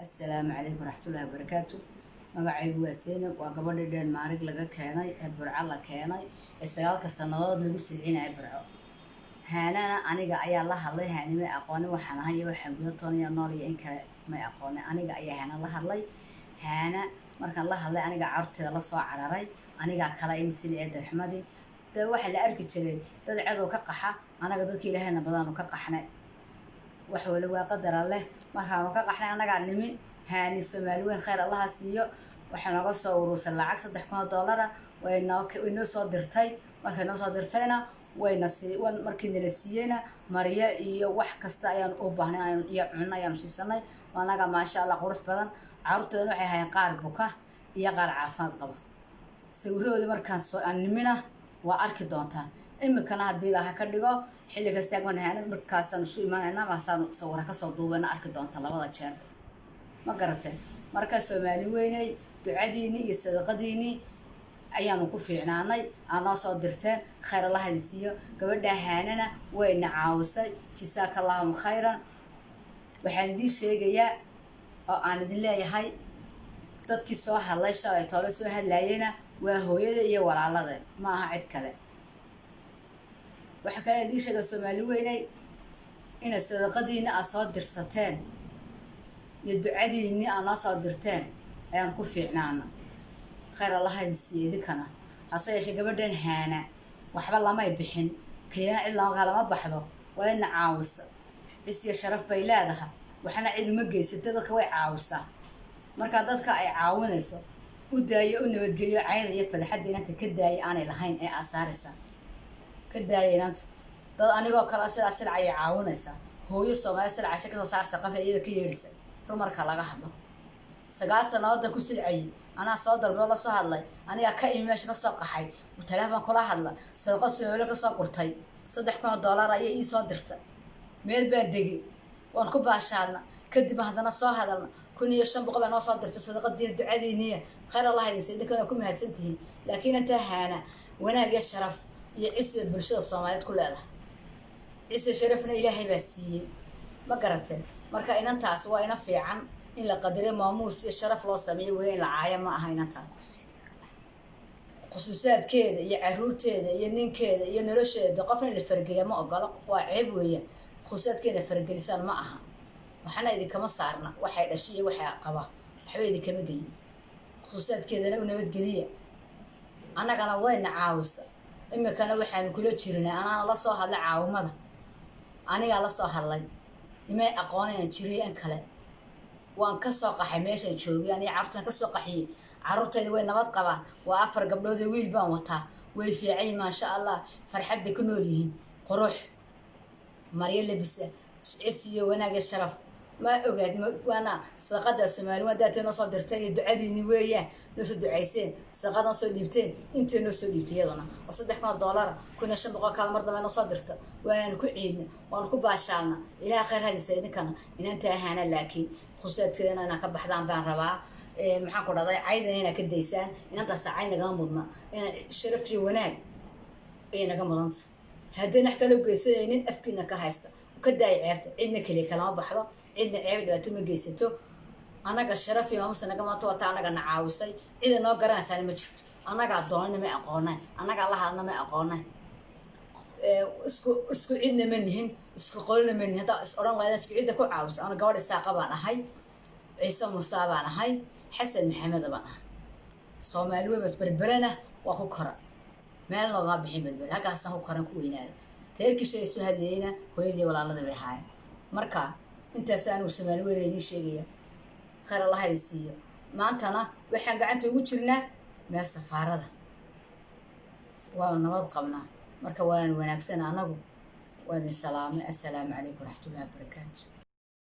Assalaamu calaykum waraxmatullaahi wabarakaatu. Magacaygu waa Seynab, waa gabadhii dheer maarig laga keenay ee Burco la keenay ee 9-ka sannadood lagu silcinaya Burco. Haanana aniga ayaa la hadlay. Haani may aqoonin waxaan ahay iyo waxaan guda toonaya nool iyo in kale may aqoonin. Aniga ayaa Haana la hadlay. Haana markaan la hadlay, aniga carurteeda la soo cararay, anigaa kala imi silciya darxumadii. Dee waxaa la arki jiray dad cadow ka qaxa, anaga dadka Ilaahayna badaanu ka qaxnay. Wax wali waa qadara leh. Markaanu ka qaxnay annagaa nimi. Haani Soomaali weyn khayr Allaha siiyo, waxay nooga soo urursay lacag $3000 waynoo way noo soo dirtay. Markay noo soo dirtayna wayna sii, markii nala siiyeyna maryo iyo wax kasta ayaanu u baahnay iyo cunno ayaanu siisanay. Anaga maasha Allah qurux badan. Carruurteedana waxay ahaayeen qaar buka iyo qaar caafimaad qaba. Sawirahoodii markaan soo aan nimina waa arki doontaan. Iminkana haddii Ilaaha ka dhigo xilli kasta agman haana markaasaan isu imaanayna, markaasaanu sawira kasoo duubana, arki doontaan labada jeer, ma garateen? Marka Soomaali weynay, ducadiinii iyo sadaqadiinii ayaanu ku fiicnaanay aa noo soo dirteen. Khayr Allaha idin siiyo. Gabadha Haanana wayna caawisay, jisaaka Allahuma khayran. Waxaan idiin sheegayaa oo aan idin leeyahay, dadkii soo hadlay shalay toole soo hadlaayeyna waa hooyada iyo walaalada, ma aha cid kale. Waxaa kale idiin sheegaa Soomaali weynay inay sadaqadiina aad soo dirsateen iyo ducadiinii aad noo soo dirteen ayaan ku fiicnaana. Khayr Allaha idin siiyo idinkana. Hase yeeshee gabadhan Haana waxba lamay bixin, keliyana cid lama baxdo, waa ina caawisa. Cis iyo sharaf bay leedahay, waxna cid uma geysato, dadka way caawisaa. Markaa dadka ay caawinayso u daayo, u nabadgeliyo. Cayda iyo fadaxadda inanta ka daaya aanay lahayn ee aad saaraysaa ka daaya inanta. Dad anigoo kale sidaa silcayay caawinaysaa, hooyo Soomaali silcaysa kasoo saarsa qabri iyada ka yeedhisa. Run marka laga hadlo, 9 sannadooddan ku silcayay, anaa soo dalbado, la soo hadlay, anigaa ka imi meesha kasoo qaxay, taleefon kula hadla, sadaqo Soomaali kasoo qurtay $3000 ayay ii soo dirtay. Meel baan degay, waan ku baashaalna. Kadib haddana soo hadalna, 1500 baa noo soo dirtay sadaqadiina ducadiiniya. Khayr Allah idin siiyo, idinkana ku mahadsan tihiin. Laakiin intaa Haana wanaag iyo sharaf iyo cisi bulshada Soomaaliyeed ku leedahay, cisi sharafna Ilaahay baa siiyey, ma garateen? Marka inantaas waa ina fiican in la qadariyo, maamuus iyo sharaf loo sameeyo weya, in la caayo ma aha. Inantaa khusuusaadkeeda iyo caruurteeda iyo ninkeeda iyo nolosheeda qofna in la fargeliya ma ogolo, waa ceeb weeyaan. Khusuusaadkeeda fargelisaan ma aha, waxna idinkama saarna. Waxay dhashay iyo waxay qaba waxba idinkama geyin. Khusuusaadkeedana u nabadgeliya, annagana wayna caawisa. Iminkana waxaanu kula jirnay, anaana la soo hadlay caawimada, anigaa la soo hadlay, imay aqoonayaan jiriy in kale. Waan kasoo qaxay meeshaan joogay, aniga carruurtaan kasoo qaxiyey. Carruurtayda way nabad qabaan, waa 4 gabdhood ee wiil baan wataa. Way fiicayin maasha Allah, farxadday ku nool yihiin, qurux, maryo, labisa, cis iyo wanaag iyo sharaf. Ma ogaad? Waana sadaqada Soomaali waa daatay noo soo dirteen iyo ducadiini weeyaan, noo soo ducayseen, sadaqada noo soo dhiibteen, intay noo soo dhiibtay iyaduna oo $3000, 1500 kale mar dambe noo soo dirta. Waanu ku ciidna, waanu ku baashaalna. Ilaah khayr hadisa idinkana. Inanta ahaana laakiin khusaadkeedana inaa ka baxdaan baan rabaa. Maxaan ku dhahday, caydana inaa ka daysaan. Inantaas cay nagama mudna, inaan sharaf iyo wanaag ayay naga mudanta. Haddii wax kala geysanaynin afkiina ka haysta, ka daaya ceebta. Cidna keliya kalama baxdo, cidna ceeb dhibaato ma geysato. Annaga sharaf iyo maamusta naga maanta wata, annaga na caawisay. Cida noo garanaysaana ma jirto, annagaa doonayna may aqoonayn, annagaa la hadna may aqoonayn. Isku cidna ma nihin, isku qolina ma nihin. Haddaa is odhan lahayd isku cidda ku caawiso, ana gabadh Isaaqa baan ahay, Ciise Musaa baan ahay, Xasan Maxameda baan ahay. Soomaali weyn bas Berberena waa ku kora, meel loogama bixin Berbere, halkaasaan ku koran, ku weynaada. Reerkii shay soo hadlayeyna hooyadii walaalada bay ahaayeen. Marka intaas anigu Soomaali weyn idiin sheegaya, khayr Allah idin siiyo. Maantana waxaan gacanta ugu jirnaa meel safaarada, waanu nabad qabnaa. Marka waan wanaagsan anagu, waan idin salaamay. Assalaamu calaykum waraxmatullahi wabarakaatu.